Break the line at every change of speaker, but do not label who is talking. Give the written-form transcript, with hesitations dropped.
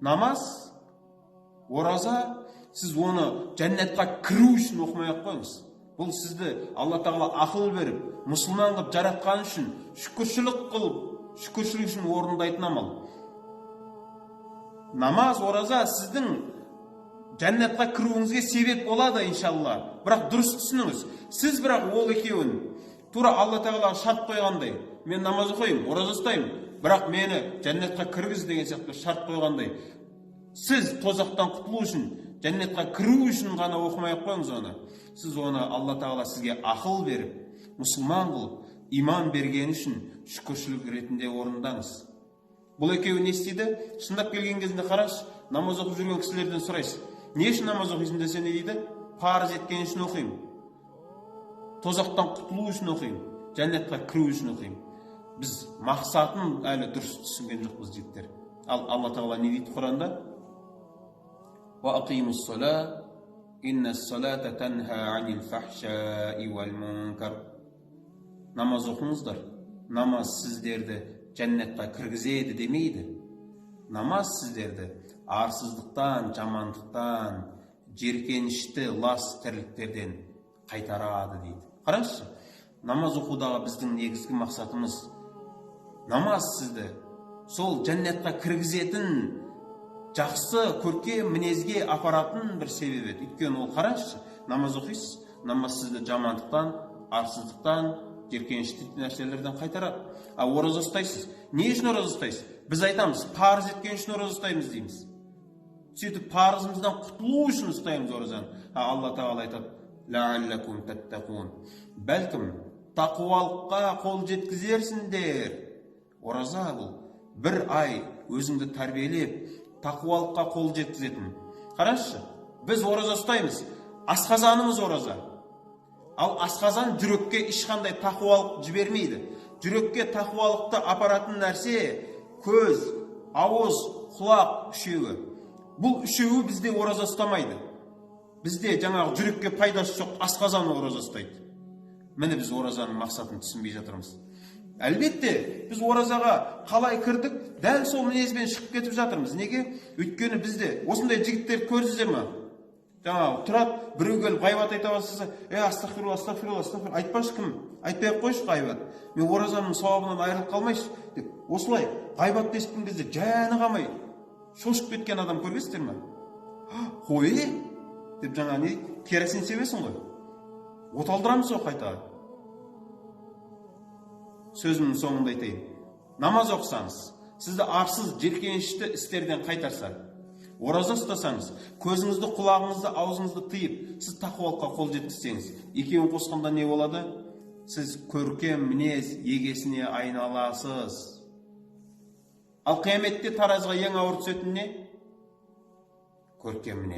Намаз, ораза, сіз оны жәннатқа кіру үшін оқымай ақ қойыңыз. Бұл сізді Алла Тағала ақыл беріп, мұсылман қылып жаратқаны үшін, шүкіршілік қылып, шүкіршілік үшін орындайтын амал. Намаз, ораза сіздің жәннатқа кіруіңізге себеп болады, иншалла. Бірақ дұрыс түсініңіз. Сіз бірақ ол екеуін тура Алла Тағалаға шарт қойғандай, мен намаз оқимын, ораза ұстаймын, бірақ мені жәннатқа кіргіз деген сияқты шарт қойғандай, сіз тозақтан құтылу үшін, жәннатқа кіру үшін ғана оқымай ақ қойыңыз оны. Сіз оны Алла Тағала сізге ақыл беріп, мұсылман қылып, иман бергені үшін шүкіршілік ретінде орындаңыз. Бұл екеуі не істейді? Шындап келген кезінде қарашы, намаз оқып жүрген кісілерден сұрайсыз. Не үшін намаз оқисың десе, не дейді? Парыз еткен үшін оқимын. Тозақтан құтылу үшін оқимын, жәннатқа кіру үшін оқимын. Біз мақсатын әлі дұрыс түсінген жоқпыз, жігіттер. Ал Алла Тағала не дейді Құранда? «Уа инна танха анил фахшаи уал мункар». Намаз оқыңыздар, намаз сіздерді жәннатқа кіргізеді демейді. Намаз сіздерді арсыздықтан, жамандықтан, жеркенішті лас тірліктерден қайтарады дейді. Қараңызшы, намаз оқудағы біздің негізгі мақсатымыз, намаз сізді сол жәннатқа кіргізетін, жақсы көркем мінезге апаратын бір себеп еді. Өйткені ол, қараңызшы, намаз оқисыз, намаз сізді жамандықтан, арсыздықтан, жеркенішті нәрселерден қайтарады. А ораза ұстайсыз. Не үшін ораза ұстайсыз? Біз айтамыз, парыз еткен үшін ораза ұстаймыз дейміз. Сөйтіп парызымыздан құтылу үшін ұстаймыз оразаны. А Алла Тағала айтады: «Ләаллакум таттақун». Бәлкім, тақуалыққа қол жеткізерсіңдер. Ораза бұл бір ай өзіңді тәрбиелеп, тақуалыққа қол жеткізетін. Қараңызшы, біз ораза ұстаймыз, асқазанымыз ораза. Ал асқазан жүрекке ешқандай тақуалық жібермейді. Жүрекке тақуалықты апаратын нәрсе көз, ауыз, құлақ үшеуі. Бұл үшеуі бізде ораза ұстамайды. Бізде жаңағы жүрекке пайдасы жоқ асқазан ораза ұстайды. Міне, біз оразаның мақсатын түсінбей жатырмыз. Әлбетте, біз оразаға қалай кірдік, дәл сол мінезбен шығып кетіп жатырмыз. Неге? Өйткені бізде осындай жігіттерді көрдіңіздер ме? Жаңағы тұрады, біреу келіп ғайбат айта бастаса, е, астағфирулла, астағфирулла, астағфирулла, айтпашы, кім, айтпай ақ қойшы ғайбат, мен оразамның сауабынан айырылып қалмайыншы деп, осылай ғайбатты естіген кезде жаны қалмай шошып кеткен адам көргенсіздер ме? Қой деп, жаңа не, керосин себесің ғой, от алдырамыз ғой қайта. Сөзімнің соңында айтайын: намаз оқысаңыз, сізді арсыз, жеркенішті істерден қайтарса, ораза ұстасаңыз, көзіңізді, құлағыңызды, аузыңызды тыйып, сіз тақуалыққа қол жеткізсеңіз, екеуін қосқанда не болады? Сіз көркем мінез егесіне айналасыз. Ал қияметте таразыға ең ауыр түсетін не? Көркем мінез.